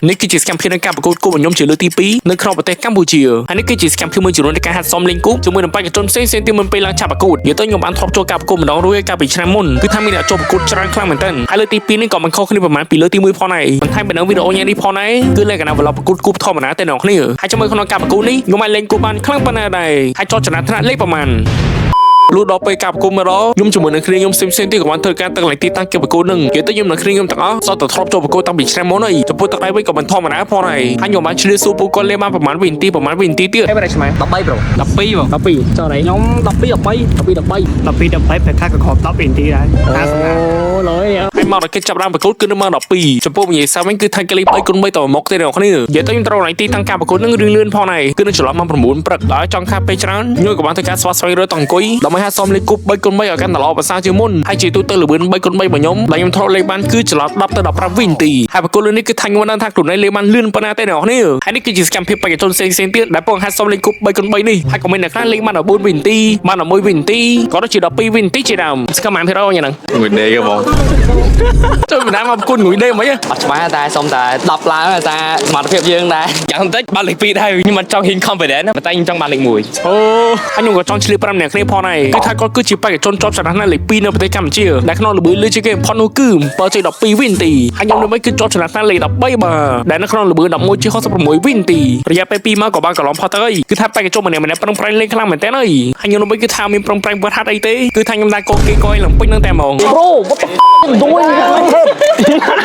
នេះគឺជាសកម្មភាពនៃការប្រកួតគូរបស់ខ្ញុំជាលើកទី2នៅក្នុងប្រទេសកម្ពុជាហើយនេះគឺជាសកម្មភាពមួយចំនួននៃការហាត់សមលេងគូជាមួយនឹងបេក្ខជនផ្សេងៗទៀតមុនពេលឡើងឆាកប្រកួតនិយាយទៅខ្ញុំបានធ្លាប់ចូលការប្រកួតម្ដងរួចហើយកាលពីឆ្នាំមុនគឺថាមានអ្នកចូលប្រកួតច្រើនខ្លាំងមែនទែនហើយលើកទី2នេះក៏មិនខុសគ្នាប្រហែលពីលើកទី1ផងដែរបន្ថែមពីនឹងវីដេអូញ៉ាំនេះផងដែរគឺលក្ខណៈ vlog ប្រកួតគូធម្មតាតែអ្នកគ្នាហើយចាំមើលក្នុងការប្រកួតនេះខ្ញុំអាចលេងគូបានខ្លាំងប៉ុណ្ណាដែរហើយចោះចំណាត់ថ្នាក់លេខប្រហែល លុះដល់ពេលការប្រកួតមកដល់ខ្ញុំជាមួយនឹងគ្នាខ្ញុំផ្សេងផ្សេងទៀតក៏បានធ្វើការទឹកកន្លែងទីតាំងគេប្រកួតនឹងនិយាយទៅខ្ញុំនឹងគ្នាខ្ញុំទាំងអស់សតតែធ្លាប់ចូលប្រកួតតាំងពីឆ្នាំមុនហើយចំពោះទឹកដៃវិញក៏មិនធម្មតាផងដែរហើយខ្ញុំបានឆ្លៀតសួរពួកគាត់លេងបានប្រហែលវិនាទីប្រហែលវិនាទីទៀត អេបារឆ្មា 13 bro. 12បង12ចុះណៃ ខ្ញុំ12 13 12 13 12 13ពេលខ្លះក៏គ្រប់10វិនាទីដែរ50ណា អូលយ ហើយមកដល់គេចាប់ដើមប្រកួតគឺនៅម៉ោង12ចំពោះវិញ្ញាសាវិញគឺថាគេលេង3គុណ3តមកទេអ្នកគ្នានិយាយទៅខ្ញុំត្រូវកន្លែងទីតាំងការប្រកួតនឹងរឿងលឿនផងដែរគឺនៅចន្លោះម៉ោង9ព្រឹកដល់ចង់ខាតពេលច្រើនខ្ញុំក៏បានធ្វើការស្វាស្វែងរកតអង្គុយដើម្បីហាត់សមលេខគប់3គុណ3ឲ្យកាន់តែល្អប្រសើរជាងមុនហើយជាទូទៅល្បឿន3គុណ3របស់ខ្ញុំដែលខ្ញុំធ្លាប់លេងបានគឺចន្លោះ10ទៅ15វិនាទីហើយប្រកួតលើនេះគឺថាខ្ញុំមិនដឹងថាខ្លួនឯងលេងបានលឿនប៉ុណ្ណាទេអ្នកគ្នាហើយនេះគឺជាសកម្មភាពបេក្ខជនផ្សេងៗទៀតដែលពងហាត់សមលេងគប់3គុណ3នេះហើយក៏មានអ្នកខ្លះលេងបាន14វិនាទីបាន11វិនាទីក៏ដូចជា12វិនាទីជាដើមស្គាល់ប៉ុន្មានភាគរយយ៉ាងហ្នឹង ងួយដេកហ្មង ចូលបណ្ដាមកប្រកួតងុយដេមិនហ៎ អត់ច្បាស់តែសុំតែ10ឡើងតែសមត្ថភាពយើងដែរ យ៉ាងតិចបានលេខ2ដែរខ្ញុំអត់ចង់ហ៊ាន confident ណាប៉ុន្តែខ្ញុំចង់បានលេខ1 អូហើយខ្ញុំក៏ចង់ឆ្លៀត5អ្នកគ្នាផងដែរគឺថាគាត់គឺជាបេក្ខជនជាប់ចំណាស់លេខ2នៅប្រទេសកម្ពុជាដែលក្នុងល្បឿនលឿនជាងគេបំផុតនោះគឺ7.12វិនាទីហើយខ្ញុំនៅវិញគឺជាប់ចំណាស់លេខ13បាទដែលនៅក្នុងល្បឿន11.66វិនាទីរយៈពេល2ម៉ោងក៏បានកន្លងផុតទៅហើយគឺថាបេក្ខជនម្នាក់ម្នាក់ប្រឹងប្រែងលេងខ្លាំងមែនតើហើយហើយខ្ញុំនៅវិញគឺថាមានប្រឹងប្រែងវត្តហាត់អីទេគឺថាខ្ញុំដើរកោគេកយឡើងពេញនឹងតែហ្មង Bro, what the f you doing?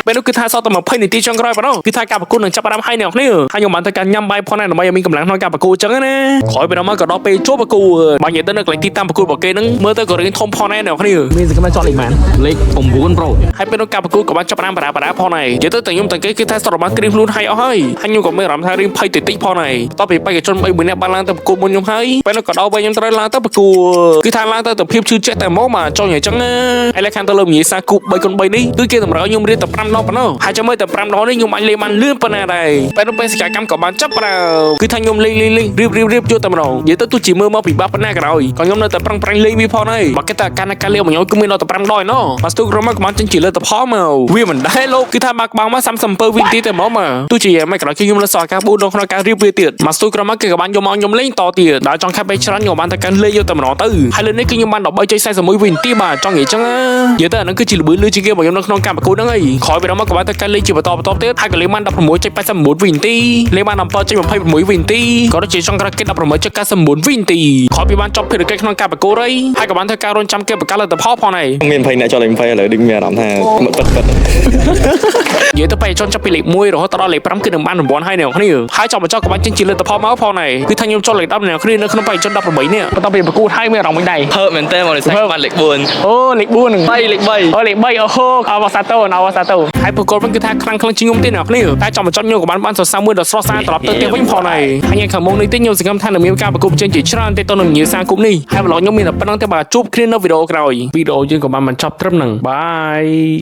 ពេលនោះគឺថាសល់តែ20នាទីចុងក្រោយប៉ុណ្ណោះគឺថាការប្រកួតនឹងចាប់ផ្ដើមហើយអ្នកនរហើយខ្ញុំបានធ្វើការញ៉ាំបាយផងដែរដើម្បីឲ្យមានកម្លាំងក្នុងការប្រកួតចឹងណាក្រោយពីនោះមកក៏ដល់ពេលចូលប្រកួតបើនិយាយទៅនៅកន្លែងទីតាំងប្រកួតរបស់គេហ្នឹងមើលទៅក៏រៀងធំផងដែរអ្នកនរ មានសកម្មភាពចောက်លេខប៉ុន្មាន លេខ9 bro. ហើយពេលនោះការប្រកួតក៏បានចាប់ផ្ដើមបារាបារាផងដែរនិយាយទៅតែខ្ញុំទាំងគេគឺថាសតបានត្រៀមខ្លួនហើយអស់ហើយហើយខ្ញុំក៏មានអារម្មណ៍ថារៀងភ័យតិចតិចផងដែរបន្ទាប់ពីបេក្ខជន3មួយនាក់បានឡើងទៅប្រកួតមុនខ្ញុំហើយពេលនោះក៏ដល់វិញខ្ញុំត្រូវឡើងទៅប្រកួតគឺថាឡើងទៅទៅភាពឈឺចេះតែមកមកចង់និយាយចឹងណាហើយលក្ខខណ្ឌទៅលើវិញ្ញាសាគូ3គុណ3នេះគឺគេតម្រូវឲ្យខ្ញុំរៀនតែ5ដងប៉ុណ្ណោះហើយចាំមើលតែ5ដងនេះខ្ញុំអាចលេងបានលឿនប៉ុណ្ណាដែរពេលនោះបេសកកម្មក៏បានចាប់ផ្ដើមគឺថាខ្ញុំលេងលេងលេងរៀបរៀបរៀបយកតែម្ដងនិយាយទៅទោះជាមើលមកពិបាកប៉ុណ្ណាក៏ដោយក៏ខ្ញុំនៅតែប្រឹងប្រែងលេងវាផងដែរបើគេតែការការលេងរបស់ខ្ញុំគឺមានដល់តែ5ដងឯណោះបាស្ទូក្រុមមកក៏បានចេញជាលើតផលមកវាមិនដែរលោកគឺថាបាក់បាំងមក37វិនាទីតែហ្មងមកទោះជាយ៉ាងម៉េចក៏ដោយគឺខ្ញុំនៅសល់ការ4ដងក្នុងការរៀបវាទៀតមកស្ទូក្រុមមកគេក៏បានយកមកខ្ញុំលេងតទៀតដល់ចង់ខាត់ពេលច្រើនខ្ញុំបានតែកាន់លេងយកតែម្ដងទៅហើយលើនេះគឺខ្ញុំបាន13.41វិនាទីបាទចង់និយាយចឹងណានិយាយទៅអាហ្នឹងគឺជាល្បឿនលឿនជាងគេរបស់ខ្ញុំនៅក្នុងការប្រកួតហ្នឹងហើយក្រោយពីនោះមកក៏បានតែកាន់លេងជាបន្តបន្តទៀតហើយក៏លេងបាន16.89វិនាទីលេងបាន7.26វិនាទីក៏ដូចជាចុងក្រោយគេ16.99វិនាទីក្រោយពីបានចប់ភារកិច្ចក្នុងការប្រកួតហើយហើយក៏បានធ្វើការរងចាំគេប្រកាសលទ្ធផលផងដែរ មាន20អ្នកចុះលេខ20ឥឡូវដូចមានអារម្មណ៍ថាមិនពិតពិត និយាយទៅបេក្ខជនចាប់ពីលេខ1រហូតដល់លេខ5គឺនឹងបានរង្វាន់ហើយអ្នកនរគ្នាហើយចប់បញ្ចប់ក៏បានចេញជាលទ្ធផលមកផងដែរគឺថាខ្ញុំចុះលេខ10អ្នកនរគ្នានៅក្នុងបេក្ខជន18នេះ បន្ទាប់ពីប្រកួតហើយមានអារម្មណ៍មិនដែរ ភើបមែនតើមកដោយសារបានលេខ4 អូលេខ4ហ្នឹង 3លេខ3 អូលេខ3អូហូអវសាតូអវសាតូ ហើយប្រកួតវិញគឺថាខ្លាំងខ្លាំងជាងខ្ញុំទៀតអ្នកនរគ្នាតែចប់បញ្ចប់ខ្ញុំក៏បានបានសរសើរមួយដ៏ស្រស់ស្អាតត្រឡប់ទៅផ្ទះវិញផងដែរហើយថ្ងៃខាងមុខនេះទៀតខ្ញុំសង្ឃឹមថានឹងមានការប្រកួតប្រជែងជាច្រើនទេទៅនឹងវិញ្ញាសាគុំនេះហើយ vlog ខ្ញុំមានតែប៉ុណ្្នឹងទេបាទជួបគ្នានៅវីដេអូក្រោយវីដេអូយើងក៏បានបញ្ចប់ត្រឹមហ្នឹងបាយ។